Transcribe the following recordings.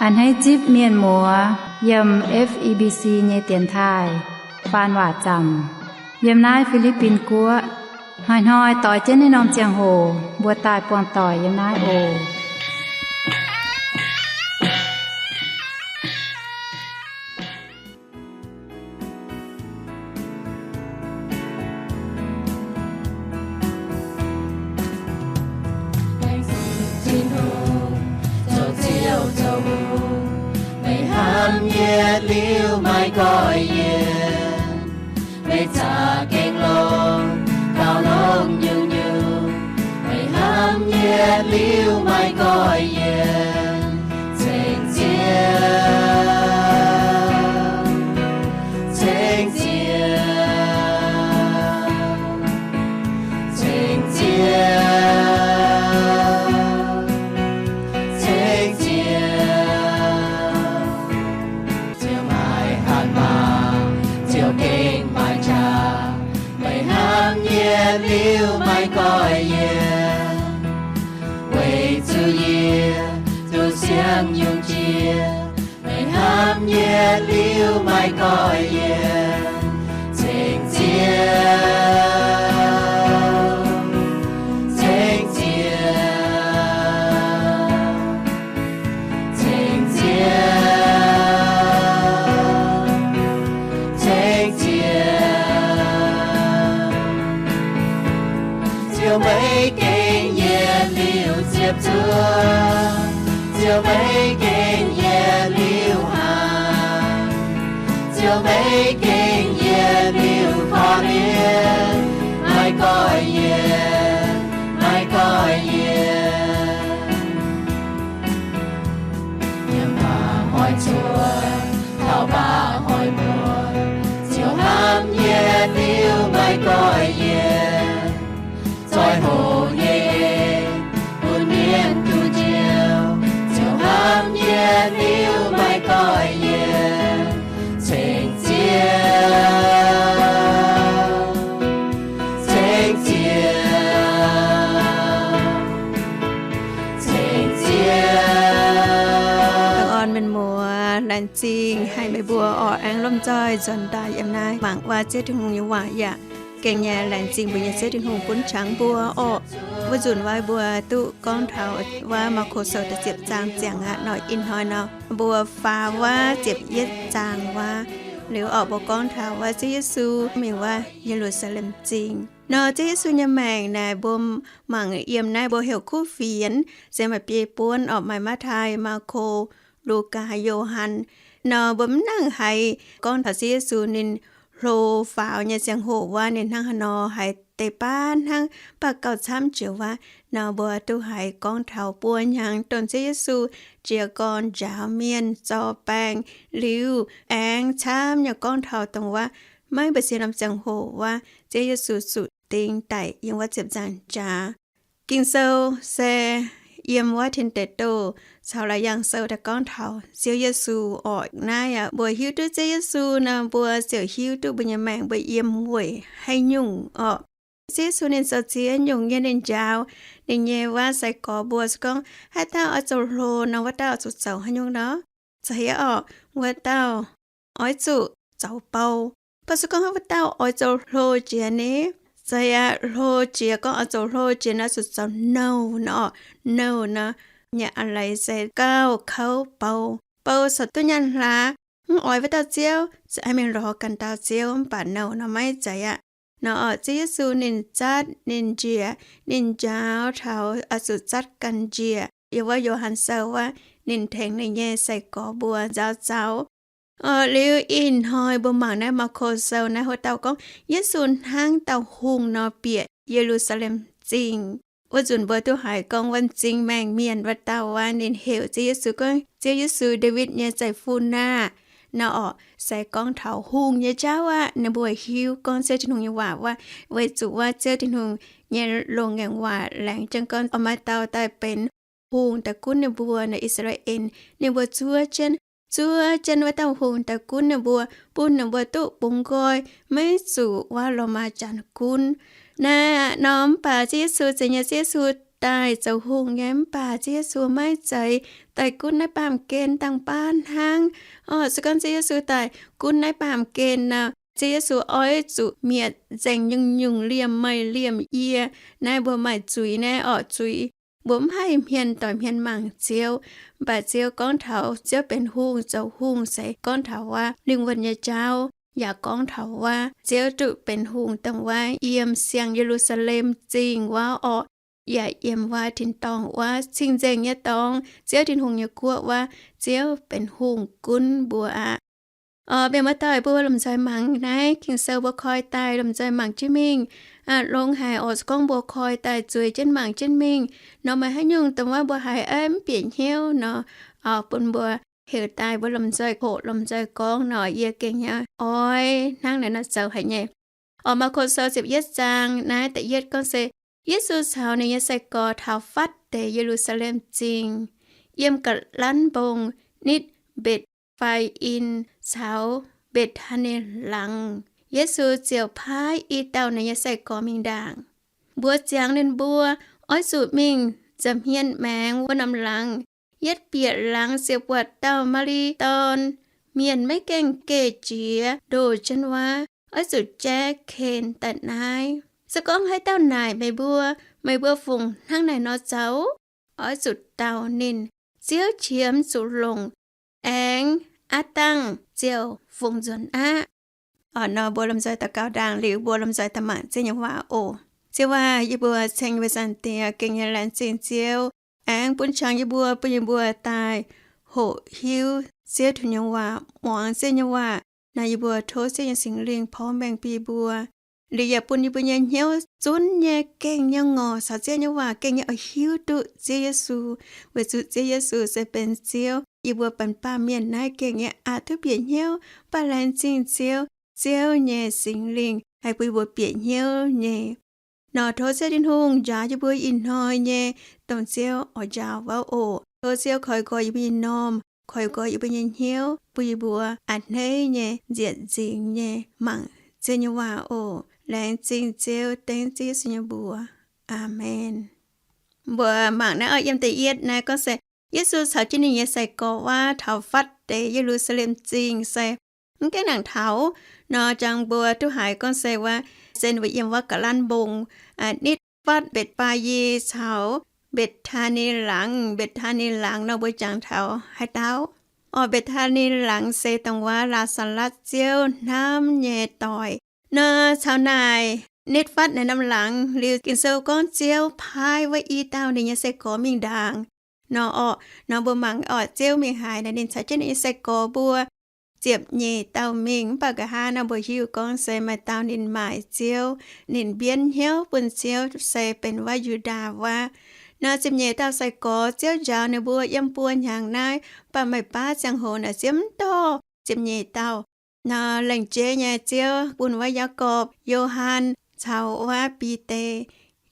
A'hneiv zipv mienh muoz yiem F E B C nyei dienx taaih faan waac zaamc yiem naaiv Fi^li^bin Guoqv. Hnoi-hnoi doix jienv naaiv norm ziangh hoc mbuo daaih buangh doic yiem naaiv oc. Laengz zingh Tin-Hungh, zoux Ziouv zoux hungh, meih hnamv yie liuz maiv goiv yie. Meih zaqc gengh longx, gauh longx nyungc-nyungc, meih hnamv yie liuz maiv goiv yie. Ceng Ziouv, ceng Ziouv, ceng Ziouv, ceng Ziouv. Ziouv maaih hatc maaz, Ziouv gengh maaih qaqv. Meih hnamv yie liuz maiv goiv yie, weic zuqc yie zuqc siang nyungc jiex. Meih hnamv yie liuz maiv goiv yie. Ceng Ziouv, ceng Ziouv, ceng Ziouv, ceng Ziouv. Ziouv maiv gengh yie liuz ziepc zuoqv, Ziouv maiv gengh yie liuz hnaangx, Ziouv maiv gengh yie liuz korv-lienh, maiv goiv yie, maiv goiv yie. Yiem mba'hnoi cuotv, taux mba'hnoi muotc, Ziouv hnamv yie liuz maiv goiv yie. Zoih hoc nyei bun mienh duqv njoux, Ziouv hnamv yie liuz maiv goiv yie. Ceng Ziouv, ceng Ziouv, ceng Ziouv. Dangh orn mienh muoz, laengz zingh haic meih mbuo orqc, aengx lomh nzoih nzuonx daaih yiem naaiv mangc wuov Ziouv Tin-Hungh nyei waac yaac gengh nyei laengz zingh mbuo nyei Ziouv Tin-Hungh bun qangx mbuo orqc. Wuov nzunc wuov mbuo duqv gorngv taux wuov Maako Sou da'ziepc zaang ziangx aqv nor. Ih hnoi nor mbuo faaux wuov ziepc yietv zaang wuov liuz orqc, mbuo gorngv taux wuov Ziouv Yesu mingh wuov Ye^lu^saa^lem Zingh nor. Ziouv Yesu nyei maengc naaic mbuo mangc yiem naaiv mbuo heuc kuv fienx, se maaih biei buonv orqc, maaih Matv^tai, Maako, Lugaa, Yo^han. Nor mbuo mv nangc haiz gorngv taux Ziouv Yesu ninh hlo faaux nyei ziangh hoc wuov ninh hnangv haaix nor, haiz deix baav hnangv, mv baac gauh camv jiex wuov nor mbuo duqv haiz gorngv taux buo hnyangx dongh Ziouv Yesu jiez gorn njaaux mienh, zorc baengc, liuz aengx camv nyei gorngv taux dongh wuov maiv mba'sie norm ziangh hoc wuov Ziouv Yesu zuqc ding daic yiem wuov ziepc nzaangc jaax. Ging-Sou se yiem wuov Tin Deic Douh caux Laauc Yaangh Sou daaih gorngv taux Ziouv Yesu orqc. Naaiv aqv, mbuo hiuv duqv Ziouv Yesu nor, mbuo ziouc hiuv duqv mbuo nyei maengc mbuo yiem weic haaix nyungc orqc. Ziouv Yesu ninh zoux ziex nyungc nyei ninh njaaux ninh nyei wuov sai-gorx mbuo. Se gorngv haaix dauh oix zoux hlo nor, wuov dauh oix zuqc zoux haaix nyungc nor? Za'heix orqc, wuov dauh oix zuqc zoux bou. Mv baac se gorngv wuov dauh oix zoux hlo jiex ni, za'heix hlo jiex, gorngv oix zoux hlo jiex nor, zuqc zoux nouh nor orqc. Nouh nor nyei a'leiz se gauh kouv bou. Bou corc duqv nyaanh hlaax, mv oix wuov dauh ziouv, za'gengh mingh lorz ganh dauh ziouv, mv baac nouh nor maiv zeiz aqv. Nor orqc, Ziouv Yesu ninh zatv, ninh njiec, ninh njaaux taux oix zuqc zatv ganh njiec. Yiem wuov Yo^han Sou wuov, ninh tengx ninh nyei sai-gorx mbuo nzaaux zaux. Orqc, liuz ih hnoi mbuo mangc naaiv Maako Sou naaiv, wuov dauh gorngv Yesu hnangv dauh hungh nor bieqc Ye^lu^saa^lem Zingh. Wuov nzunc mbuo duqv haiz gorngv wuov m'zing maengh mienh wuov dauh wuov, ninh heuc Ziouv Yesu gorngv, Ziouv Yesu, Ndaawitv nyei Zeiv-Fun aah! Nor orqc, se gorngv taux hungh nyei jauv aqv. Ninh mbuo hiuv gorngv Ziouv Tin-Hungh nyei waac wuov, weic zuqc wuov Ziouv Tin-Hungh nyei loz-ngaengc waac laengz jienv gorngv oix maaih dauh daaih benx hungh daaih gunv ninh mbuo naaic, I^saa^laa^en. Ninh mbuo zuov jienv, zuov jienv wuov dauh hungh daaih gunv ninh mbuo, bun ninh mbuo duqv bungx nqoi, maiv zuqc wuov Lomaa Janx gunv. Naaiv nor mv baac Ziouv Yesu, zeiz nyei Ziouv Yesu daaih zoux hungh nyei, mv baac Ziouv Yesu maiv zeiz daaih gunv naaiv baamh gen dangh baav hnangv. Orqc, se gorngv Ziouv Yesu daaih gunv naaiv baamh gen nor, Ziouv Yesu oix zuqc mietc nzengc nyungc-nyungc liemh meih liemh yie. Naaiv mbuo maaih zuiz naaiv orqc, zuiz mbuo mv haih hmien doic hmien mangc Ziouv. Mv baac Ziouv gorngv taux Ziouv benx hungh zoux hungh se gorngv taux wuov lingh wuonh nyei jauv, yaac gorngv taux wuov Ziouv duqv benx hungh dongh wuov yiem siang Ye^lu^saa^lem Zingh wuov orqc, yaac yiem wuov tin-dorngh wuov cing-nzengc nyei dorngx, Ziouv Tin-Hungh nyei guoqv wuov, Ziouv benx hungh gunv mbuo aqv. Orqc, mienh muoz-doic, mbuo lomh nzoih mangc naaiv Ging-Sou mbuo koi daaih lomh nzoih mangc jienv mingh. Longx haic orqc, se gorngv mbuo koi daaih zueiz jienv mangc jienv mingh nor, maaih haaix nyungc dongh wuov mbuo haiz mv bieqc hnyouv nor, bun mbuo heuc daaih mbuo lomh nzoih hoqc lomh nzoih gorngv nor, yie gengh nyei oix hnangv naaiv nor zoux haic nyei. Orqc, Maako Sou ziepc yietv zaang naaiv da'yietv gorngv se, Yesu caux ninh nyei sai-gorx taux fatv deix Ye^lu^saa^lem Zingh, yiem ga'lanv mbong nitv Mbetc^faa^in caux Mbetc^taa^ne Laangz, Yesu ziouc paaiv i dauh ninh nyei sai-gorx mingh ndaangc. Mbuox ziangx ninh mbuo, Oix zuqc mingh nza'hmien maengx wuov norm laangz. Yietv bieqc laangz ziouc buatc dauh Maa^li^dorn, mienh maiv gaengh geh jiex ndoh jienv wuov. Oix zuqc jaiv ken daaih naaiv. Se gorngv haaix dauh naaic meih mbuo, Meih mbuo fungc hnangv naaic nor zoux? Oix zuqc dauh ninh, Ziouv qiemx zuqc longc, aengx aav dangh ziouc fungx nzuonx aqv. Orqc, nor mbuo lomh nzoih daux gaux ndaangc liuz, mbuo lomh nzoih daaih mangc Ziouv nyei waac oc. Ziouv aac, yie mbuo ceng mbuo Zaangc Diex, gengh nyei laengz zingh Ziouv aengx bun qangx yie mbuo, bun yie mbuo daaih hoqc hiuv Ziouv Tin-Hungh nyei waac, muangx Ziouv nyei waac. Nor yie mbuo tov Ziouv nyei Singx Lingh porv mengh bun yie mbuo, liuz yaac bun yie mbuo nyei hnyouv zunv nyei gengh nyei ngorc caux Ziouv nyei waac, gengh nyei oix hiuv duqv Ziouv Yesu, weic zuqc Ziouv Yesu se benx Ziouv. Yie mbuo benx baamh mienh naaiv gengh nyei aqc duqv bieqc hnyouv. Mv baac laengz zingh Ziouv, Ziouv nyei Singx Lingh haih bun yie mbuo bieqc hnyouv nyei. Nor tov Ziouv Tin-Hungh njaaux yie mbuo ih hnoi nyei, dongh Ziouv oix njaaux wuov oc. Tov Ziouv koi nqoi yie mbuo nyei m'normh, koi nqoi yie mbuo nyei hnyouv, bun yie mbuo a'hneiv nyei nziec nzingx nyei mangc Ziouv nyei waac oc. Laengz zingh Ziouv, dengv Ziouv Yesu nyei mbuox. Aamen. Mbuo mangc naaiv oc, yiem da'yietv naaiv gorngv se Yesu caux jienv ninh nyei sai-gorx wuov taux fatv deix Ye^lu^saa^lem Zingh se mv gaengh nangc taux. Nor jangx mbuo duqv haiz gorngv se wuov, se ninh mbuo yiem wuov ga'lanv mbong, nitv fatv Mbetc^faa^yi caux Mbetc^taa^ne Laangz. Mbetc^taa^ne Laangz nor mbuo jangx taux haaix dauh? Orqc, Mbetc^taa^ne Laangz se dongh wuov Laa^saa^latv ziouv hnamv nyei doic. Nor caux naaic nitv fatv naaiv norm laangz liuz, Ging-Sou gorngv Ziouv paaiv wuov i dauh ninh nyei sai-gorx mingh ndaangc. Nor orqc, nor mbuo mangc orqc, Ziouv mingh haaix naaic ninh caux jienv ninh nyei sai-gorx mbuo ziepc nyeic dauh mingh. Mv baac nqa'haav nor mbuo hiuv gorngv se maaih dauh ninh maaic Ziouv, ninh mbienv hnyouv bun Ziouv se benx wuov Yu^ndaa wuov. Nor ziepc nyeic dauh sai-gorx Ziouv njaaux ninh mbuo yiem buo hnyangx naaiv, mv baac meih baav ziangh hoc naaic Ziouv mv dorh ziepc nyeic dauh. Nor lengc jeiv nyei Ziouv bun wuov Yaagorpc, Yo^han caux wuov Bide.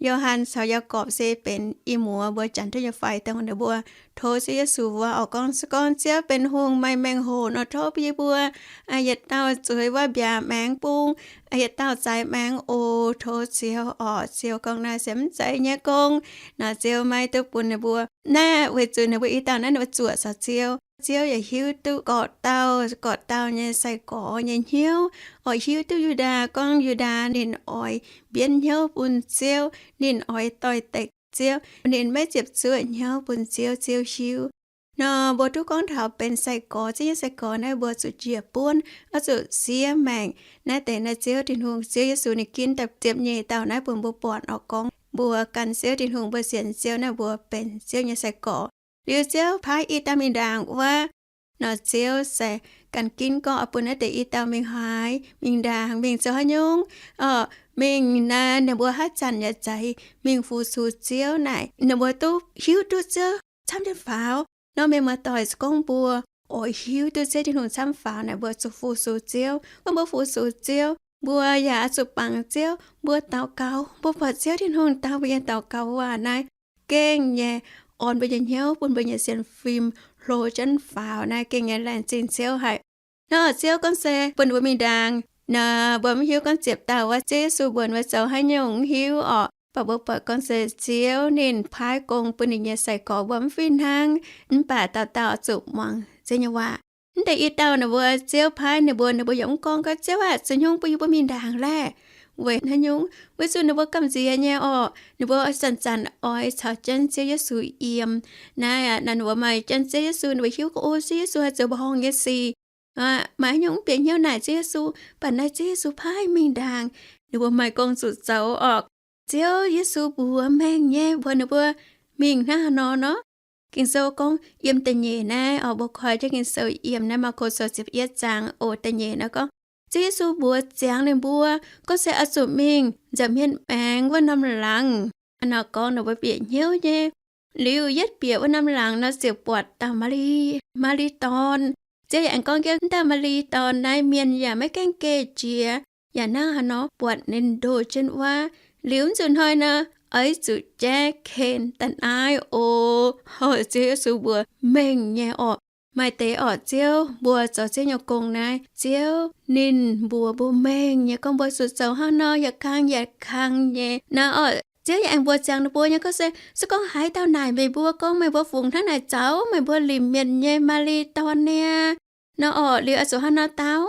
Yo^han caux Yaagorpc se benx i muoz mbuo janx duqv nyei fai dongh ninh mbuo tov Ziouv Yesu wuov oc, gorngv se gorngv Ziouv benx hungh maaih mengh hoc nor tov bun yie mbuo yietc dauh zueiz wuov mbiaauc maengx bung, yietc dauh zaaix maengx oc. Tov Ziouv oc. Ziouv gorngv naaiv se mv zeiz nyei gong. Nor Ziouv maiv duqv bun ninh mbuo naaiv, weic zuqc ninh mbuo i dauh naaiv ninh mbuo zuoqc caux Ziouv. Ziouv yaac hiuv duqv gorqv-dauh gorqv-dauh nyei sai-gorx nyei hnyouv, oix hiuv duqv Yu^ndaa gorngv Yu^ndaa ninh oix mbienv hnyouv bun Ziouv, ninh oix doix-dekc Ziouv, ninh maiv ziepc zuoqv hnyouv bun Ziouv, Ziouv hiuv. Nor mbuo duqv gorngv taux benx sai-gorx, Ziouv nyei sai-gorx naaiv mbuo zuqc njiec buonv, oix zuqc siev maengc. Naaiv deix naaiv Ziouv Tin-Hungh, Ziouv Yesu ninh ginv daaih ziepc nyeic dauh naaiv bun mbuo buatc oc, gorngv mbuo gan Ziouv Tin-Hungh, mbuo sienx Ziouv naaiv mbuo benx Ziouv nyei sai-gorx. Liuz Ziouv paaiv i dauh mingh ndaangc wuov, nor Ziouv se gan ginv gorngv oix bun naaiv deix i dauh mingh haaix, mingh ndaangc, mingh zoux haaix nyungc. Orqc, mingh naaiv ninh mbuo haaix zanc yaac zeiz mingh fu-sux Ziouv naaic, ninh mbuo duqv hiuv duqv Ziouv camv jienv faaux. Nor mienh muoz-doic, se gorngv mbuo oix hiuv duqv Ziouv Tin-Hungh camv faaux naaic, mbuo zuqc fu-sux Ziouv. Gorngv mbuo fu-sux Ziouv, mbuo yaac oix zuqc bangc Ziouv. Mbuo daux gaux, mbuo buatc Ziouv Tin-Hungh dau mbuo nyei daux gaux waac naaiv gengh nyei orn mbuo nyei hnyouv, bun mbuo nyei sienx fim hlo jienv faaux. Naaiv gengh nyei laengz zingh Ziouv haic. Nor Ziouv gorngv se bun mbuo mingh ndaangc, nor mbuo mv hiuv gorngv ziepc dauh wuov Ziouv Yesu mbuox mbuo zoux haaix nyungc, mv hiuv orqc. Mbuo buatc gorngv se Ziouv ninh paaiv gong bun ninh nyei sai-gorx mbuo mv fih hnangv, mv baac dauh dauh zuqc muangx Ziouv nyei waac. Mv deix i dauh naaic mbuo Ziouv paaiv ninh mbuo, ninh mbuo yaac mv gorngv gorngv, Ziouv aah, zoux nyungc bun yie mbuo mingh ndaangc laeh? Weic haaix nyungc? Weic zuqc ninh mbuo gamh nziex nyei orqc. Ninh mbuo zanc-zanc oix caux jienv Ziouv Yesu yiem. Naaiv aac, ninh mbuo maaih jienv Ziouv Yesu, ninh mbuo hiuv gorngv, o, Ziouv Yesu haih zoux mbuoqc horngh nyei sic. Maaih haaix nyungc bieqc hnyouv naaic Ziouv Yesu, mv baac naaiv Ziouv Yesu paaiv mingh ndaangc, ninh mbuo maaih gong zuqc zoux orqc. Ziouv Yesu mbuox mengh nyei mbuox ninh mbuo mingh hnangv haaix nor nor. Ging-Sou gorngv yiem da'nyeic naaiv orqc, mbuo koi jienv Ging-Sou yiem naaiv Maako Sou ziepc yietv zaang oc, da'nyeic naaiv gorngv, Ziouv Yesu mbuox ziangx ninh mbuo gorngv se oix zuqc mingh nza'hmien maengx wuov norm laangz. Hnangv nor gorngv ninh mbuo bieqc hnyouv nyei. Liuz yietv bieqc wuov norm laangz nor ziouc buatc dauh Maa^li, Maa^li Dorn. Ziouv yaac aengx gorngv jienv wuov dauh Maa^li Dorn naaiv mienh yaac maiv gaengh geh jiex, yaac hnangv haaix nor buatc ninh ndoh jienv wuov. Liuz zuqc hnoi nor, oix zuqc jaiv ken da'naaiv oc. Hov, Ziouv Yesu mbuox mengh nyei orqc. Maaih deix orqc, Ziouv mbuo zoux Ziouv nyei gong naaiv, Ziouv ninh mbuox mbuo mengh nyei gorngv mbuo zuqc zoux hnangv nor, yaac kang yaac kang nyei nor orqc. Ziouv yaac aengx mbuox ziangx ninh mbuo nyei gorngv se, se gorngv haaix dauh naaic meih mbuo gorngv, meih mbuo fungx hnangv naaic zoux, meih mbuo limc mienh nyei Maa^li Dorn niaa nor orqc, liuz oix zuqc hnangv nor dau.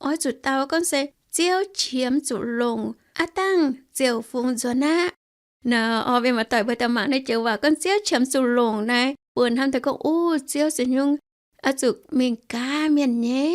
Oix zuqc dau gorngv se, Ziouv qiemx zuqc longc, aav dangh ziouc fungx nzuonx aqv. Nor, mienh muoz-doic, mbuo daaih mangc naaiv joux waac gorngv Ziouv qiemx zuqc longc naaiv, mbuo hnamv daaih gorngv, uv, Ziouv se nyungc oix zuqc mingh gaav mienh nyei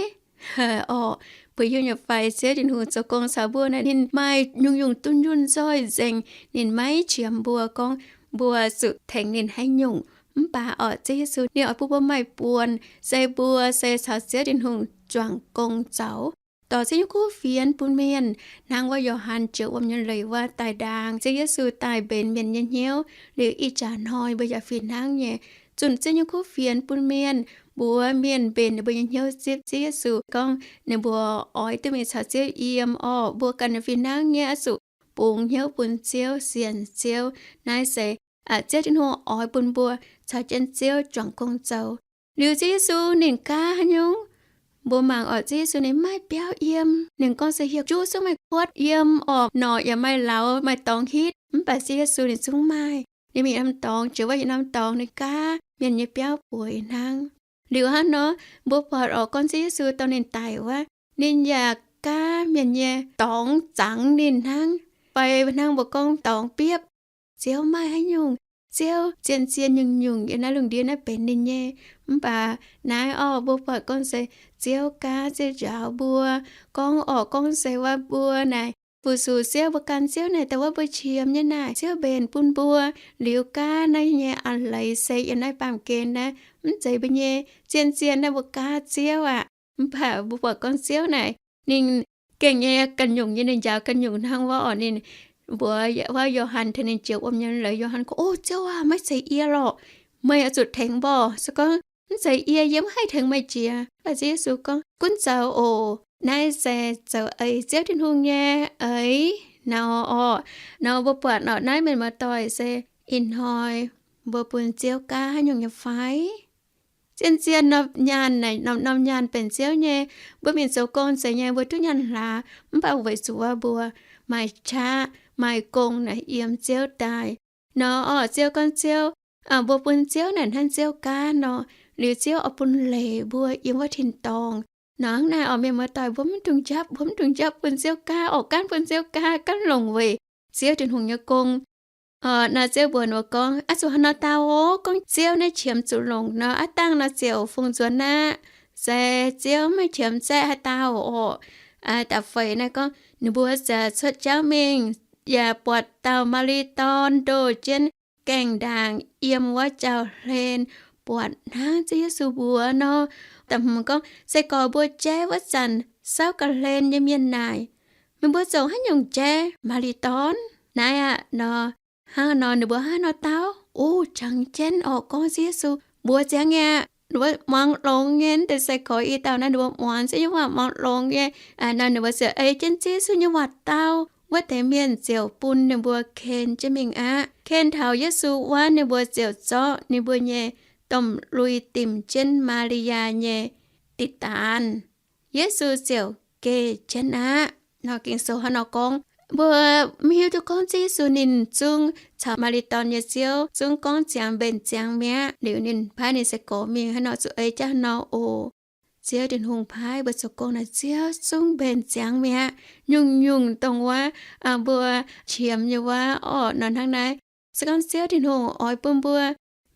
orqc. Mbuo hiuv nyei fai, Ziouv Tin-Hungh zoux gong caux mbuo naaiv, ninh maaih nyungc-nyungc dunh yunh nzoih nzengc. Ninh maiv qiemx mbuo gorngv mbuo zuqc tengx ninh haaix nyungc. Mv baac orqc, Ziouv Yesu ninh oix bun mbuo maaih buonc, se mbuo se caux Ziouv Tin-Hungh juangc gong zoux, dorh Ziouv nyei kuv fienx bun mienh, hnangv wuov Yo^han jiex wuom nyei leiz wuov daaih ndaangc Ziouv Yesu daaih mbenc mienh nyei hnyouv, liuz ih jaax hnoi mbuo yaac fih hnangv nyei, zunh Ziouv nyei kuv fienx bun mienh, mbuox mienh mbenc ninh mbuo nyei hnyouv zipv Ziouv Yesu gorngv ninh mbuo oix duqv mingh caux Ziouv yiem orqc. Mbuo ganh fih hnangv nyei oix zuqc bungx hnyouv bun Ziouv, sienx Ziouv. Naaiv se Ziouv Tin-Hungh oix bun mbuo caux jienv Ziouv juangc gong zoux. Liuz Ziouv Yesu ninh gaav haaix nyungc? Mbuo mangc orqc, Ziouv Yesu ninh maiv biauv yiem. Ninh gorngv se hieh juv zungv maaih kuotv yiem orqc, norqc yaac maaih lauz maaih dorngx hitv. Mv baac Ziouv Yesu ninh zungv maaih. Ninh mingh norm dorngx, jiex wuov yietc norm dorngx, ninh gaav mienh nyei biauv bueix hnangv. Liuz hnangv nor, mbuo buatc orqc, gorngv Ziouv Yesu dongh ninh daic wuov, ninh yaac gaav mienh nyei dorngx zangx ninh hnangv. Fai hnangv mbuo gorngv dorngx biopv. Ziouv maaih haaix nyungc, Ziouv zien-zien nyungc-nyungc yiem naaiv lungh ndiev naaiv benx ninh nyei. Mv baac naaiv orqc, mbuo buatc gorngv se Ziouv gaav Ziouv njaaux mbuo. Gorngv orqc, gorngv se wuov mbuo naaic fu-sux Ziouv, mbuo gan Ziouv naaic daaih wuov mbuo qiemx nyei naaic, Ziouv mbenc bun mbuo. Liuz gaav naaiv nyei a'leiz se yiem naaiv baamh gen naaiv, mv zeiz mbuo nyei. Zien-zien naaiv mbuo gaav Ziouv aqv. Mv baac mbuo buatc gorngv Ziouv naaic, ninh gengh nyei ganh nyungc nyei, ninh njaaux ganh nyungc hnangv wuov orqc. Ninh mbuox wuov Yo^han, tengx ninh jiex wuom nyei leiz, Yo^han gorngv, O Ziouv aah! Maiv zeiz yie lorqc. Meih oix zuqc tengx mborqc. Se gorngv mv zeiz yie, yie mv haih tengx meih jiex. Mv baac Ziouv Yesu gorngv, Gunv zoux oc. Naaiv se zoux eix Ziouv Tin-Hungh nyei eix nor orqc. Nor mbuo buatc nor naaiv mienh muoz-doic se ih hnoi mbuo bun Ziouv gaav haaix nyungc nyei fai? Zien-zien norm nyaanh naaic, norm-norm nyaanh benx Ziouv nyei. Mbuo mingh zoux gong nzengc nyei, mbuo duqv nyaanh hlaax, mv baac weic zuqc wuov mbuo maaih qaqv maaih gong naaic yiem Ziouv daaih. Nor orqc, Ziouv gorngv Ziouv, mbuo bun Ziouv naaic hnangv Ziouv gaav nor, liuz Ziouv oix bun leiz mbuo yiem wuov tin-dorngh. Nor hnangv naaic orqc, mienh muoz-doic, mbuo mv dungx njapv, mbuo mv dungx njapv bun Ziouv gaav orqc, gaanv bun Ziouv gaav, gaanv longc weic Ziouv Tin-Hungh nyei gong. Orqc, nor Ziouv mbuox ninh mbuo gorngv, Aav zuqc haaix nor dau oc, gorngv Ziouv naaiv qiemx zuqc longc nor, aav dangh nor ziouc fungx nzuonx aqv. Se Ziouv maiv qiemx zaeqv haaix dauh orqc, da'feix naaiv gorngv, ninh mbuo ziouc cuotv jauv mingh, yaac buatc dauh Maa^li Dorn ndoh jienv gaengh ndaangc yiem wuov jauv-hlen, buatc hnangv Ziouv Yesu mbuox nor. Da'hmz gorngv, Se gorx mbuo jaiv wuov zanc, souv ga'hlen nyei mienh naaic, Meih mbuo zoux haaix nyungc jaiv Maa^li Dorn? Naaiv aqv nor, hnangv nor ninh mbuo hnangv nor dau, O, jangx jienv orqc, gorngv Ziouv Yesu mbuox ziangx nyei aqv. Ninh mbuo muangx longx nyei, deix sai-gorx i dauh naaiv ninh mbuo muangx Ziouv nyei waac muangx longx nyei. Nor ninh mbuo ziouc ei jienv Ziouv Yesu nyei waac dau. Wuov deix mienh ziouc bun ninh mbuo ken jienv mingh aqv. Ken taux Yesu wuov, ninh mbuo ziouc zorqv ninh mbuo nyei domh lui dimc jienv Maa^li^yaa nyei diqc daanz. Yesu ziouc geh jienv aqv. Nor Ging-Sou hnangv nor gorngv. Mbuo mv hiuv duqv gorngv Ziouv Yesu ninh zungv caux Maa^li^dorn nyei Ziouv zungv gorngv ziangx mbenc ziangx mi'aqv. Liuz ninh paaiv ninh sai-gorx mingh haaix nor zuqc ei jaav haaix nor oc. Ziouv Tin-Hungh paaiv mbuo zoux gong naaic, Ziouv zungv mbenc ziangx mi'aqv. Nyungc-nyungc dongh wuov mbuo qiemx nyei wuov orqc nor hnangv naaiv. Se gorngv Ziouv Tin-Hungh oix bun mbuo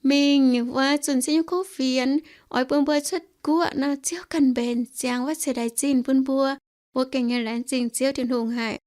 mingh wuov zunh sieqv nyungc kuv fienx, oix bun mbuo cuotv guoqv nor, Ziouv ganh mbenc ziangx wuov ceix daaih zinh bun mbuo. Mbuo gengh nyei laengz zingh Ziouv Tin-Hungh haic.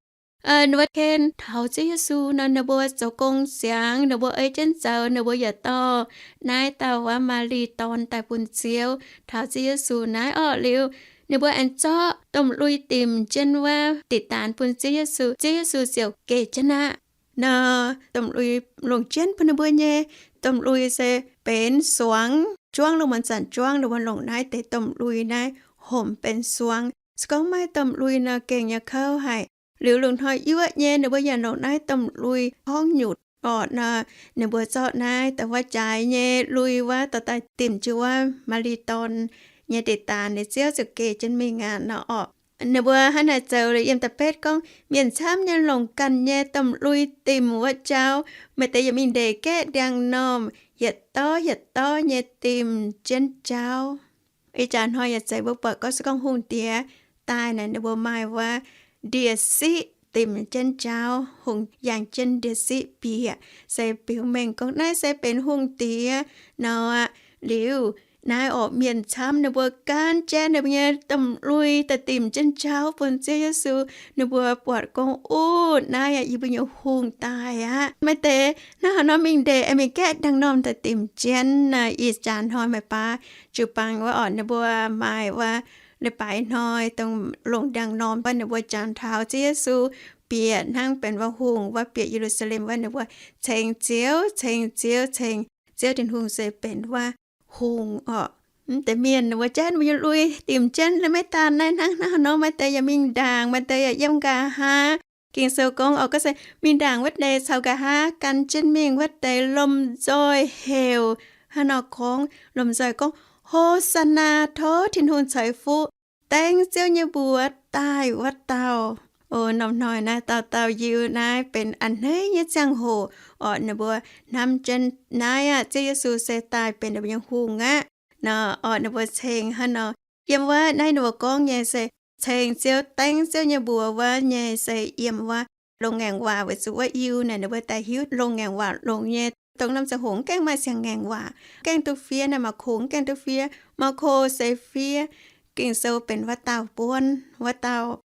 Ninh mbuo ken taux Ziouv Yesu nor, ninh mbuo zoux gong ziangx, ninh mbuo ei jienv zoux, ninh mbuo yaac dorh naaiv dauh wuov Maa^li^dorn daaih bun Ziouv taux Ziouv Yesu naaiv orqc. Liuz ninh mbuo aengx zorqv domh lui dimc jienv wuov diqc daanx bun Ziouv Yesu, Ziouv Yesu ziouc geh jienv aqv. Nor domh lui longc jienv bun ninh mbuo nyei, domh lui se benx suangx. Juangv lungh muonz zanc juangv ninh mbuo longc naaiv deix domh lui naaiv homc benx suangx. Se gorngv maiv domh lui nor gengh nyei kouv haic. Liuz lungh hnoi yuoqv nyei ninh mbuo yaac longc naaiv domh lui horngv nyutc orqc nor, ninh mbuo zorqv naaiv da'wuov jaaix nyei lui wuov dorh daaih dimc jienv wuov Maa^li^dorn nyei diqc daanx, ninh ziouv ziouc geh jienv mingh aqv nor orqc. Ninh mbuo hnangv naaic zoux liuz, yiem da'betv gorngv, mienh camv nyei longc ganh nyei domh lui dimc wuov jauv, maaih deix yaac mingh ndeic gaeqv ndiangx-normh, yietc dorv yietc dorv nyei dimc jienv jauv. Ih jaax hnoi yaac zeiz mbuo buatc gorngv se gorngv hungh diex daaih naaic, ninh mbuo maaih wuov ndie-siqv dimc jienv jauv, hungh yangh jienv ndie-siqv bieqc, se biux mengh gorngv naaiv se benx hungh diex nor aqv. Liuz naaiv orqc, mienh camv ninh mbuo gaanv jaiv ninh mbuo nyei domh lui daaih dimc jienv jauv bun Ziouv Yesu. Ninh mbuo buatc gorngv, Ov, naaiv yie mbuo nyei hungh daaih aqv. Maaih deix hnangv haaix nor mingh ndeic, aengx mingh gaeqv ndiangx-normh daaih dimc jienv. Ih jaax hnoi meih baav jiu-baang wuov orqc, ninh mbuo maaih wuov leiz-baaix hnoi dongh longc ndiangx-normh wuov, ninh mbuo jangx taux Ziouv Yesu bieqc hnangv benx wuov hungh wuov, bieqc Ye^lu^saa^lem wuov, ninh mbuo ceng Ziouv, ceng Ziouv, ceng Ziouv Tin-Hungh se benx wuov hungh orqc. Mv deix mienh ninh mbuo jaiv ninh mbuo nyei lui dimc jienv. Maiv daan naaiv, hnangv hnangv haaix nor maaih deix yaac mingh ndaangc, maaih deix yaac yiem nqa'haav. Ging-Sou gorngv orqc, gorngv se mingh ndaangc wuov deix caux nqa'haav gan jienv mingh wuov deix lomh nzoih heuc, hnangv nor gorngv, lomh nzoih gorngv, Ho^saa^naa, tov Tin-Hungh ceix fuqv, dengv Ziouv nyei mbuox daaih wuov dauh. O, norm hnoi naaiv dauh dauh Yiuh naaiv benx a'hneiv nyei ziangh hoc orqc, ninh mbuo hnamv jienv naaiv aqv, Ziouv Yesu se daaih benx ninh mbuo nyei hungh aqv nor orqc, ninh mbuo ceng hnangv nor. Yiem wuov naaiv ninh mbuo gorngv nyei se ceng Ziouv, dengv Ziouv nyei mbuox wuov nyei se yiem wuov loz-ngaengc waac weic zuqc wuov Yiuh naaic ninh mbuo daaih hiuv loz-ngaengc waac longx nyei. Dongh norm ziangh hoc mv gaengh maaih siang-ngaengc waac, gaengh duqv fiev naaiv Maako, mv gaengh duqv fiev. Maako se fiev Ging-Sou benx wuov dauh buonv, wuov dauh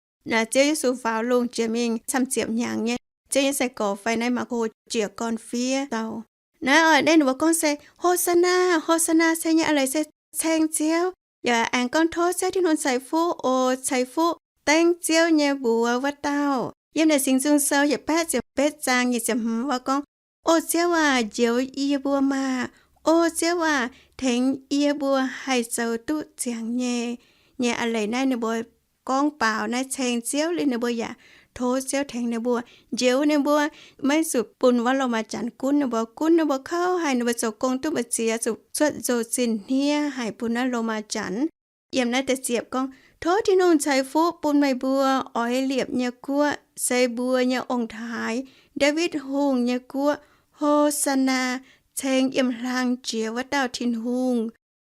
Ziouv Yesu faaux lungh jiex mingh camv-ziepc hnyangx nyei, Ziouv nyei sai-gorx fai naaiv Maako jiez gorn fiev dauh. Naaiv oix naaiv ninh mbuo gorngv se, Ho^saa^naa, Ho^saa^naa, ceng nyei a'leiz se ceng Ziouv. Yaac aengx gorngv, Tov Ziouv Tin-Hungh ceix fuqv oc, ceix fuqv dengv Ziouv nyei mbuox wuov dauh. Yiem naaic Singx Nzung Sou yietc baeqv ziepc betv zaang nyic ziepc hmz wuov gorngv, O Ziouv aac, njoux yie mbuo maah! O Ziouv aac, tengx yie mbuo haih zoux duqv ziangx nyei. Nyei a'leiz naaiv ninh mbuo gorngv baaux naaiv ceng Ziouv liuz, ninh mbuo yaac tov Ziouv tengx ninh mbuo, njoux ninh mbuo, maiv zuqc bun wuov loz-maaz janx gunv ninh mbuo. Gunv ninh mbuo kouv haic, ninh mbuo zoux gong duqv mbu'ziex, zuqc cuotv nzou-zinh hniev haic bun naaiv loz-maaz janx. Yiem naaiv da'ziepc gorngv, Tov Tin-Hungh ceix fuqv bun meih mbuo oix liepc nyei guoqv, se mbuo nyei ong-taaix, Ndaawitv Hungh nyei guoqv. Ho^saa^naa, ceng yiem hlang jiex wuov dauh Tin-Hungh.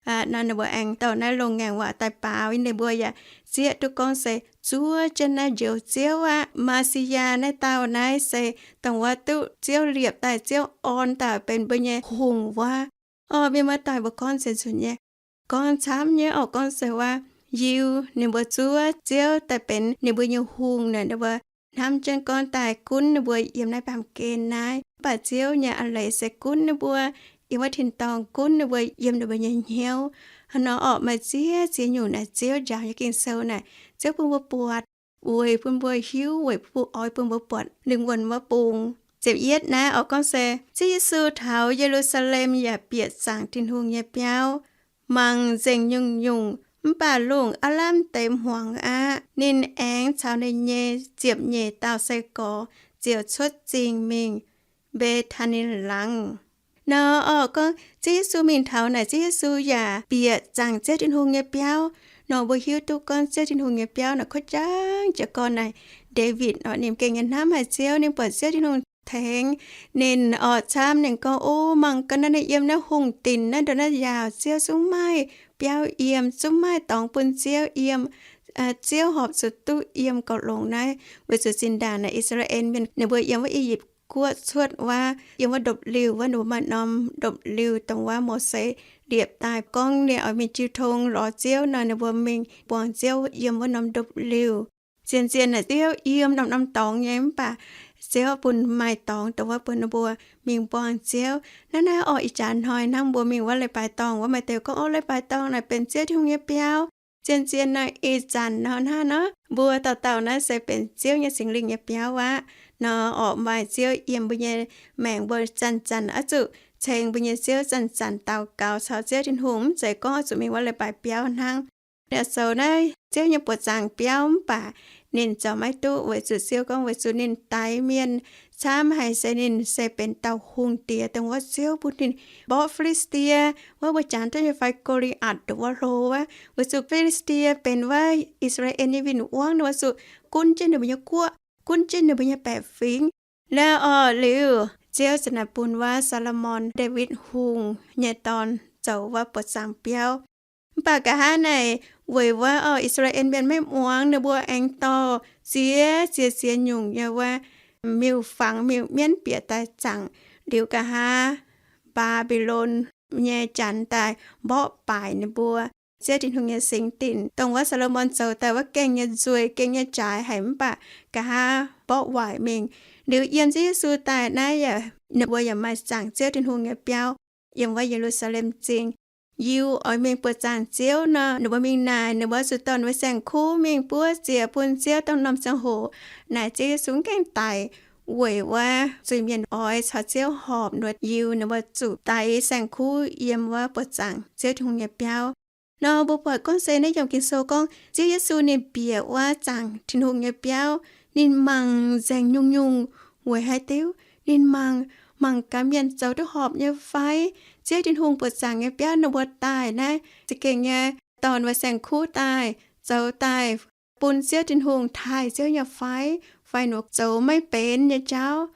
Nor ninh mbuo aengx douh naaiv loz-ngaengc waac daaih baaux, ninh mbuo yaac zieqv duqv gorngv se zuov jienv naaiv Njoux Ziouv aqv, Maa^si^yaa naaiv dauh naaiv se dongh wuov duqv Ziouv liepc daaih, Ziouv orn daaih benx mbuo nyei hungh wuov. Orqc, mienh muoz-doic, mbuo gorngv se nzunc nyei, gorngv camv nyei orqc, gorngv se wuov Yiuh ninh mbuo zuov Ziouv daaih benx ninh mbuo nyei hungh naaic, ninh mbuo hnamv jienv gorngv daaih gunv ninh mbuo yiem naaiv baamh gen naaiv. Mv baac Ziouv nyei a'leiz se gunv ninh mbuo yiem wuov tin-dorngh, gunv ninh mbuo yiem ninh mbuo nyei hnyouv. Hnangv nor orqc, maaih ziex ziex nyungc naaic Ziouv njaaux nyei Ging-Sou naaic, Ziouv bun mbuo buatc, weic bun mbuo hiuv, weic bun, oix bun mbuo buatc lingh wuonh wuov bung. Ziepc yietv naaiv orqc, gorngv se Ziouv Yesu taux Ye^lu^saa^lem yaac bieqc zaangc Tin-Hungh nyei biauv. Mangc nzengc nyungc-nyungc, mv baac lungh aav lamh deix hmuangx aqv. Ninh aengx caux ninh nyei ziepc nyeic dauh sai-gorx ziouc cuotv zingh mingh Mbe^taa^ni langz. Nor orqc, gorngv Ziouv Yesu mingh taux naaic, Ziouv Yesu yaac bieqc zaangc Ziouv Tin-Hungh nyei biauv. Nor mbuo hiuv duqv gorngv Ziouv Tin-Hungh nyei biauv naaic kuotv jangv jiez gorn naaic Ndaawitv oc, ninh gengh nyei hnamv haic Ziouv, ninh buatc Ziouv Tin-Hungh tengx ninh oc, camv ninh gorngv, O, mangc gaax naaiv, naaiv yiem naaiv hungh dinc naaiv, ndongc naaiv yaauc Ziouv zungv maaih biauv yiem, zungv maaih dorngx bun Ziouv yiem. Ziouv horpc zuqc duqv yiem gauh longx naaiv, weic zuqc zinh ndaangc naaic I^saa^laa^en Mienh ninh mbuo yiem wuov I^yipv Guoqv cuotv wuov, yiem wuov ndopv-liuh wuov, ninh mbuo maaih norm ndopv-liuh dongh wuov Mose liepc daaih gorngv ninh oix mingh jiu tong lorz Ziouv nor, ninh mbuo mingh buangh Ziouv yiem wuov norm ndopv-liuh. Zien-zien naaic Ziouv yiem norm-norm dorngx nyei, mv baac Ziouv bun maaih dorngx dongh wuov bun ninh mbuo mingh buangh Ziouv. Naaiv naaiv oc, ih jaax hnoi hnangv mbuo mingh wuov leiz-baaix dorngh wuov, maaih deix gorngv, O, leiz-baaix dorngh naaic benx Ziouv Tin-Hungh nyei biauv. Zien-zien naaic ih zanc nor hnangv nor, mbuo dauh dauh naaiv se benx Ziouv nyei Singx Lingh nyei biauv aqv. Nor oc, maaih Ziouv yiem mbuo nyei maengc, mbuo zanc-zanc oix zuqc ceng mbuo nyei Ziouv, zanc-zanc daux gaux caux Ziouv Tin-Hungh, mv zeiz gorngv oix zuqc mingh wuov leiz-baaix biauv hnangv. Ninh zoux naaiv Ziouv nyei buoqc zaangc biauv mv baac ninh zoux maiv duqv, weic zuqc Ziouv gorngv weic zuqc ninh daix mienh camv haic, se ninh se benx dauh hungh diex dongh wuov Ziouv bun ninh mborqv Fi^li^saa^die wuov, mbuo jangx duqv nyei fai, Go^li^atc ndongc wuov hlo wuov. Weic zuqc Fi^li^saa^die benx wuov I^saa^laa^en nyei win-wangv, ninh oix zuqc gunv jienv ninh mbuo nyei guoqv, gunv jienv ninh mbuo nyei baeqc fingx. Naaiv oc, liuz Ziouv ziouc naaic bun wuov Saa^lo^morn, Ndaawitv Hungh nyei dorn, zoux wuov buoqc zaangc biauv. Mv baac nqa'haav naaic weic wuov oc, I^saa^laa^en Mienh maiv muangx, ninh mbuo aengx dorh ziex ziex ziex nyungc nyei wuov miuc-fangx miuc-mienv bieqc daaih zaangc. Liuz nqa'haav Mbaa^mbi^lon nyei janx daaih mborqv baaic ninh mbuo Ziouv Tin-Hungh nyei singx dinc, dongh wuov Saa^lo^morn zoux daaih wuov gengh nyei nzueic, gengh nyei jaaix haic, mv baac nqa'haav mborqv waaic mingh. Liuz yiem Ziouv Yesu daaih naaiv yaac ninh mbuo yaac maaih zaangc Ziouv Tin-Hungh nyei biauv yiem wuov Ye^lu^saa^lem Zingh. Yiu oix mingh buoqc zaangc Ziouv nor, ninh mbuo mingh naaic, ninh mbuo zuqc dorh ninh mbuo saeng-kuv mingh buov ziec bun Ziouv. Dongh norm ziangh hoc naaic Ziouv Yesu mv gaengh daic weic wuov zuiz-mienh oix caux Ziouv horpc, ninh mbuo yiu ninh mbuo zuqc daix saeng-kuv yiem wuov buoqc zaangc Ziouv Tin-Hungh nyei biauv. Nor mbuo buatc gorngv se naaiv yiem Ging-Sou gorngv Ziouv Yesu ninh bieqc wuov zaangc Tin-Hungh nyei biauv, ninh mangc nzengc nyungc-nyungc weic haaix diuc. Ninh mangc, mangc gaax mienh zoux duqv horpc nyei fai. Ziouv Tin-Hungh buoqc zaangc nyei biauv ninh mbuo daaih naaiv za'gengh nyei dorh ninh mbuo saeng-kuv daaih, zoux daaih bun Ziouv Tin-Hungh taaih Ziouv nyei fai, fai ninh mbuo zoux maiv benx nyei jauv.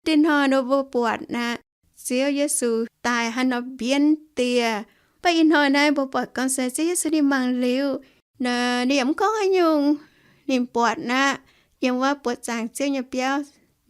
Dinh hnoi ninh mbuo buatc naaic, Ziouv Yesu daaih hnangv nor mbienv dieh. Mv baac ih hnoi naaiv mbuo buatc gorngv se Ziouv Yesu ninh mangc liuz, ninh yaac mv gorngv haaix nyungc. Ninh buatc naaic, yiem wuov buoqc zaangc Ziouv nyei biauv,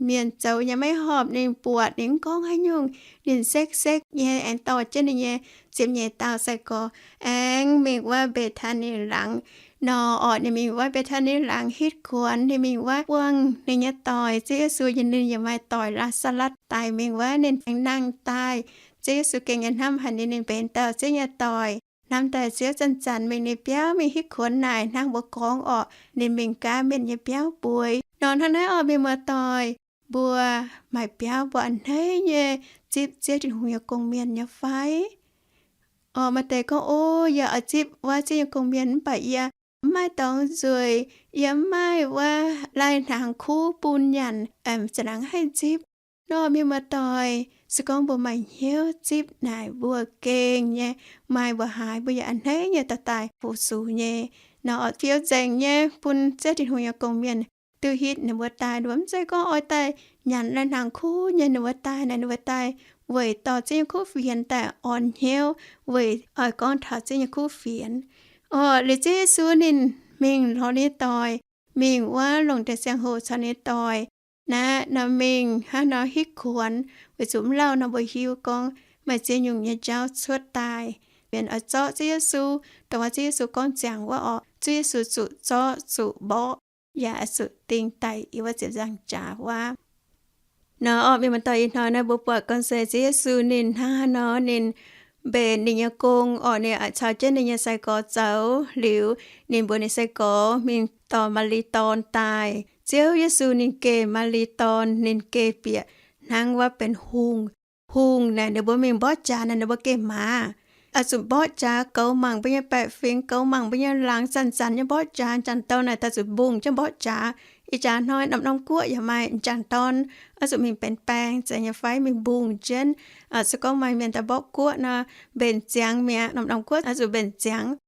mienh zoux nyei maiv horpc, ninh buatc, ninh mv gorngv haaix nyungc. Ninh sekv-sekv nyei aengx dorh jienv ninh nyei ziepc nyeic dauh sai-gorx aengx mingh wuov Mbetc^taa^ni Laangz. Nor orqc, ninh mingh wuov Mbetc^taa^ni Laangz hitv kuonx, ninh mingh wuov buangh ninh nyei doic. Ziouv Yesu yaac, ninh yaac maaih doic, Laa^saa^latv, daic mingh wuov, ninh aengx nangh daaih. Ziouv Yesu gengh nyei hnamv haic ninh, ninh benx dauh Ziouv nyei doic, hnamv daaih Ziouv zanc-zanc mingh ninh biauv mingh hitv kuonx naaic hnangv mbuo gorngv orqc, ninh mingh gaav mienh nyei biauv bueix. Nor hnangv naaiv orqc, mienh muoz-doic, mbuo maaih biauv mbuo a'hneiv nyei zipv Ziouv Tin-Hungh nyei gong-mienh nyei fai? Orqc, maaih deix gorngv, O, yie oix zipv wuov Ziouv nyei gong-mienh mv baac yie mv maaih dorngx nzueic, yie mv maaih wuov lai-hnaangx kuv bun nyanc, za'nanc haih zipv. Nor mienh muoz-doic, se gorngv mbuo maaih hnyouv zipv naaic, mbuo gengh nyei maaih mbuoqc haaix mbuo yaac a'hneiv nyei daaih daaih fu-sux nyei. Nor orqc, fiou nzengc nyei bun Ziouv Tin-Hungh nyei gong-mienh duqv hitv ninh mbuo daaih. Ninh mbuo mv zeiz gorngv oix daaih nyanc lai-hnaangx kuv nyei, ninh mbuo daaih naaic, ninh mbuo daaih weic dorh Ziouv nyei kuv fienx daaih orn hnyouv, weic oix gorngv taux Ziouv nyei kuv fienx. Orqc, liuz Ziouv Yesu ninh mingh lorz ninh nyei doic, mingh wuov longc deix ziangh hoc caux ninh nyei doic naaic nor mingh hnangv nor hitv kuonx, weic zuqc mv lauh nor mbuo hiuv gorngv maaih ziex nyungc nyei jauv cuotv daaih. Mienh oix zorqv Ziouv Yesu, dongh wuov Ziouv Yesu gorngv ziangx wuov orqc, Ziouv Yesu zuqc zorqv zuqc mborqv, yaac oix zuqc ding daic yiem wuov ziepc nzaangc jaax wuov. Nor orqc, mienh muoz-doic, ih hnoi naaiv mbuo buatc gorngv se Ziouv Yesu ninh hnangv haaix nor ninh mbenc ninh nyei gong orqc, ninh caux jienv ninh nyei sai-gorx zoux liuz, ninh mbuox ninh sai-gorx mingh dorh Maa^li Dorn daaih. Ziouv Yesu ninh geh Maa^li Dorn, ninh geh bieqc hnangv wuov benx hungh. Hungh naaic ninh mbuo mingh mborqv jaax naaic ninh mbuo geh maaz. Oix zuqc mborqv jaax goux mangc mbuo nyei baeqc fingx, goux mangc mbuo nyei laangz, zanc-zanc nyei mborqv jaax, zanc-zanc nyei daaih zuqc mbungh jienv mborqv jaax. Ih jaax hnoi norm-norm guoqv yaac maaih m'jangc dorn, oix zuqc mingh benx baeng zeiz nyei fai mingh mbungh jienv. Se gorngv maaih mienh daaih mborqv guoqv nor, mbenc ziangx mi'aqv. Norm-norm guoqv oix zuqc mbenc ziangx.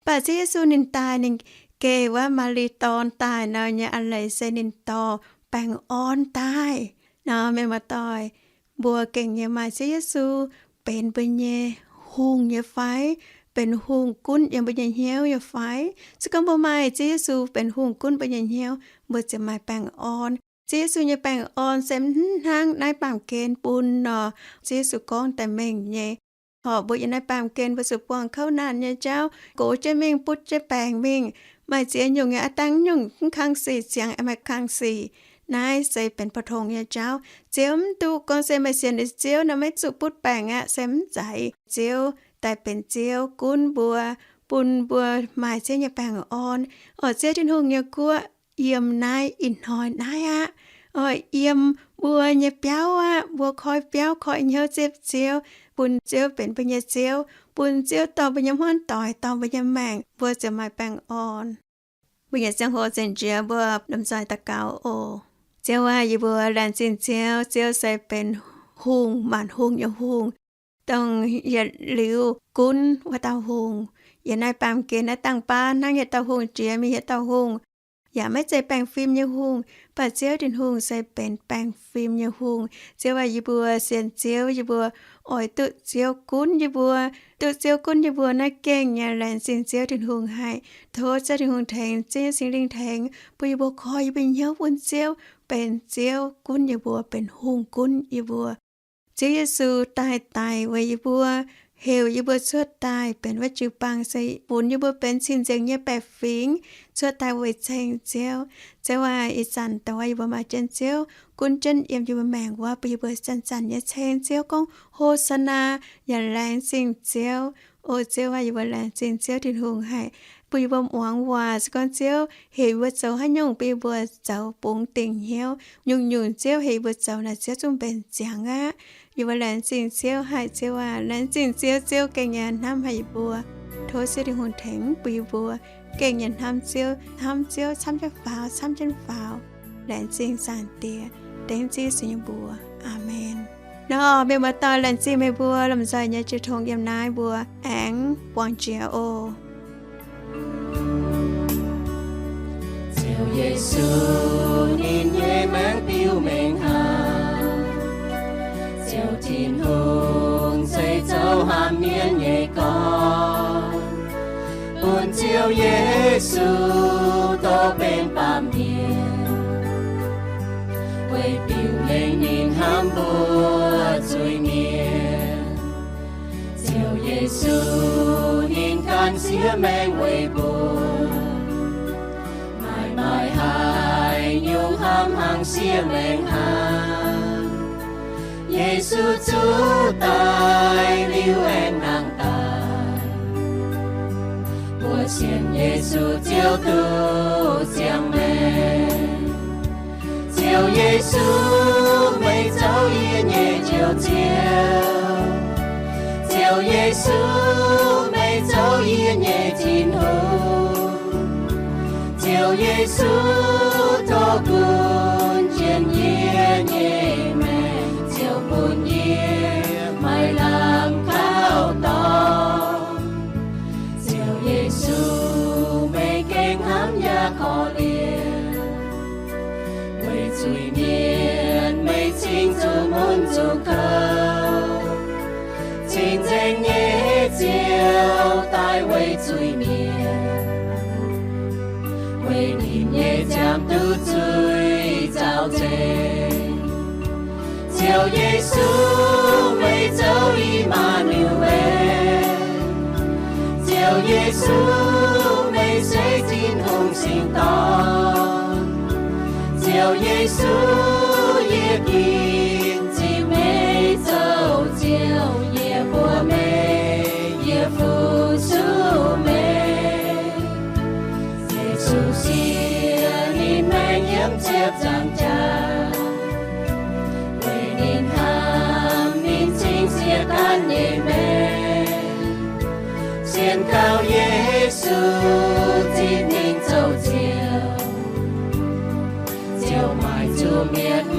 Mv baac Ziouv Yesu ninh daaih, ninh geh wuov Maa^li Dorn daaih nor nyei a'leiz se ninh dorh baengh orn daaih. Nor mienh muoz-doic, mbuo gengh nyei maaih Ziouv Yesu benx mbuo nyei hungh nyei fai? Benx hungh gunv yiem mbuo nyei hnyouv nyei fai? Se gorngv mbuo maaih Ziouv Yesu benx hungh gunv mbuo nyei hnyouv, mbuo ziouc maaih baengh orn. Ziouv Yesu nyei baengh orn se mv hnangv naaiv baamh gen bun nor, Ziouv Yesu gorngv daaih mengh nyei. Horpc mbuo yiem naaiv baamh gen mbuo zuqc buangh kouv naanc nyei jauv, gox jienv mingh, butv jienv baengc mingh, maaih ziex nyungc nyei, aav dangh nyungc mv kang sic, ziangx aengx maaih kang sic. Naaiv se benx pou-tong nyei jauv. Ziouv mv duqv gorngv se meih sienx liuz Ziouv nor maiv zuqc butv baengc aqv, se mv zeiz. Ziouv daaih benx Ziouv gunv mbuo, bun mbuo maaih Ziouv nyei baengh orn. Oix Ziouv Tin-Hungh nyei guoqv yiem naaiv ih hnoi naaiv aqv. Oix yiem mbuo nyei biauv aqv. Mbuo koi biauv, koi hnyouv zipv Ziouv, bun Ziouv benx mbuo nyei Ziouv, bun Ziouv dorh mbuo nyei hmuangv doic, dorh mbuo nyei maengc, mbuo ziouc maaih baengh orn. Mbuo nyei ziangh hoc zinh njiec mbuo lomh nzoih daux gaux oc. Ziouv aac, yie mbuo laengz zingh Ziouv. Ziouv se benx hungh, maanc hungh nyei hungh, dongh yietc liuz gunv wuov dauh hungh. Yiem naaiv baamh gen naaiv dangh baav hnangv yietc dauh hungh jiex mingh yietc dauh hungh, yaac maiv zeiz baengh fim nyei hungh, mv baac Ziouv Tin-Hungh se benx baengh fim nyei hungh. Ziouv aac, yie mbuo sienx Ziouv, yie mbuo oix duqv Ziouv gunv yie mbuo. Duqv Ziouv gunv yie mbuo naaiv gengh nyei laengz zingh Ziouv Tin-Hungh haic. Tov Ziouv Tin-Hungh tengx, Ziouv nyei Singx Lingh tengx, bun yie mbuo koi yie mbuo nyei hnyouv bun Ziouv, benx Ziouv gunv yie mbuo, benx hungh gunv yie mbuo. Ziouv Yesu daaih daic weic yie mbuo, heuc yie mbuo cuotv daaih benx wuov jiu-baang, se funx yie mbuo benx cing-nzengc nyei baeqc fingx cuotv daaih weic ceng Ziouv. Ziouv aac, ih zanc dongh wuov yie mbuo maaih jienv Ziouv gunv jienv yiem yie mbuo maengc wuov, bun yie mbuo zanc-zanc nyei ceng Ziouv gorngv, Ho^saa^naa, yaac laengz zingh Ziouv. O Ziouv aac, yie mbuo laengz zingh Ziouv Tin-Hungh haic, bun yie mbuo muangx waac. Se gorngv Ziouv heuc yie mbuo zoux haaix nyungc, bun yie mbuo zoux bungx dingc hnyouv. Nyungc-nyungc Ziouv heuc yie mbuo zoux naaic, Ziouv zungv mbenc ziangx aqv. Yie mbuo laengz zingh Ziouv haic, Ziouv aac. Laengz zingh Ziouv, Ziouv gengh nyei hnamv haic yie mbuo. Tov Ziouv Tin-Hungh tengx bun yie mbuo gengh nyei hnamv Ziouv, hnamv Ziouv camv jienv faaux, camv jienv faaux. Laengz zingh Zaangc Diex, dengv Ziouv Yesu nyei mbuox. Aamen. Nor, mienh muoz-doic, laengz zingh meih mbuo lomh nzoih nyei jiu tong yiem naaiv, mbuo aengx buangh jiex oc. Ziouv Yesu ninh nyei maengc biux mengh hnangv. Ziouv Tin-Hungh se zoux hamh mienh nyei gorn, bun Ziouv Yesu dorh benx baamh mienh, weic biux mengh ninh hnamv mbuo zuiz-mienh. Ziouv Yesu ninh ganh siev maengh weic mbuo, maaih maaih haaix nyungc hnamv hnaangx siev maengh hnangv. Yesu zuqc daic liuz aengx nangh daaih, mbuo sienx Yesu Ziouv duqv ziangh maengc. Ziouv Yesu, meih zoux yie nyei Njoux Ziouv. Ziouv Yesu, meih zoux yie nyei Tin-Hungh. Ziouv Yesu, dorh gunv jienv yie nyei maengc, Ziouv bun yie maaih lamh kaux dorngx. Ziouv Yesu, meih gengh hnamv yaac korv-lienh weic zuiz-mienh, meih cingx zuqc mun zuqc kouv, cing-nzengc nyei Ziouv daaih weic zuiz-mienh, weic ninh nyei ziangh duqv zuiz zaux nzengc. Ziouv Yesu, meih zoux I^maa^nu^en. Ziouv Yesu, meih se Tin-Hungh singx dorn. Ziouv Yesu, yie ginv zipv meih zoux Ziouv, yie mbuox meih, yie fu-sux meih. Yesu siev ninh maengc yiem ziepc nzaangc jaax, weic ninh hnamv ninh cingx siev ganh nyei maengc. Sienx kaux Yesu, zipv ninh zoux Ziouv, ziouc maaih zuqc mietc